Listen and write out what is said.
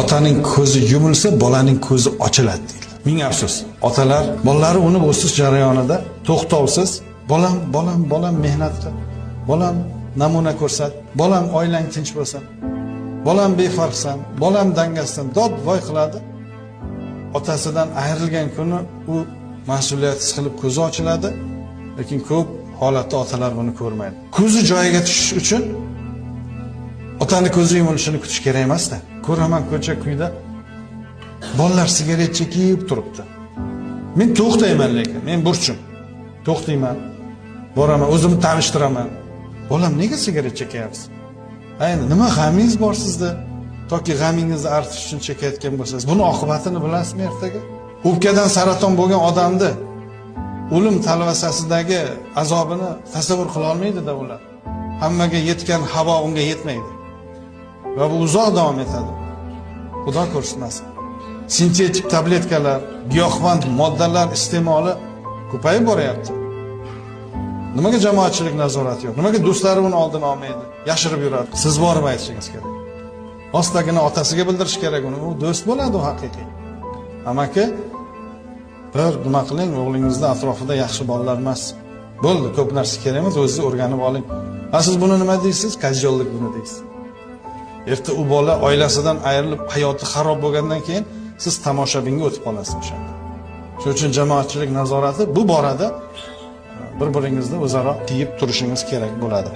Otaning ko'zi yumilsa, bolaning ko'zi ochiladi deydi. Ming afsus. Otalar bolalari unib o'sish jarayonida to'xtovsiz bolam, bolam, bolam mehnat qil. Bolam namuna ko'rsat. Bolam oilang tinch bo'lsin. Bolam befarqsan, bolam dangassan, dod voy qiladi. Otasidan ayrilgan kuni u mas'uliyat his qilib ko'zi ochiladi, lekin ko'p holatda otalar buni ko'rmaydi. Ko'zi joyiga tushish uchun otani ko'zi yumilishini kutish kerak emas-da. Ko'raman ko'cha kuyda bolalar sigaret chekib turibdi. Men to'xtayman, lekin men burchim. To'xtayman. Boraman, o'zimni tanishtiraman. Bolam, nega sigaret chekyapsiz? Endi nima g'amingiz bor sizda? Toki g'amingizni artish uchun chekayotgan bo'lsangiz, buni oqibatini bilasizmi ertaga? O'pkadan saraton bo'lgan odamni o'lim talvasasidagi azobini tasavvur qila olmaydi-da ular. Hammaga yetgan havo unga yetmaydi. Va bu uzoq davom etadi. Xudo ko'rsatmasin. Sintetik tabletkalar, giyohvand moddalar iste'moli ko'payib boryapti. Nimaga jamoatchilik nazorati yo'q? Nimaga do'stlari uni oldini olmaydi? Yashirib yuradi. Siz borib aytishingiz kerak. Rostagina otasiga bildirish kerak uni. U do'st bo'ladi, u haqiqiy. Amaki bir nima qiling, o'g'lingizni atrofida yaxshi bolalar emas. Bo'ldi, ko'p narsa kerak emas, o'zingiz o'rganib oling. Ha, siz buni nima deysiz? Kajollik buni deysiz. Erta u bola oilasidan ayrilib, hayoti xarob bo'lgandan keyin siz tomoshabinga o'tib qolasiz o'shanda. Shuning uchun jamoatchilik nazorati bu borada bir-biringizni o'zaro tiyib turishingiz kerak bo'ladi.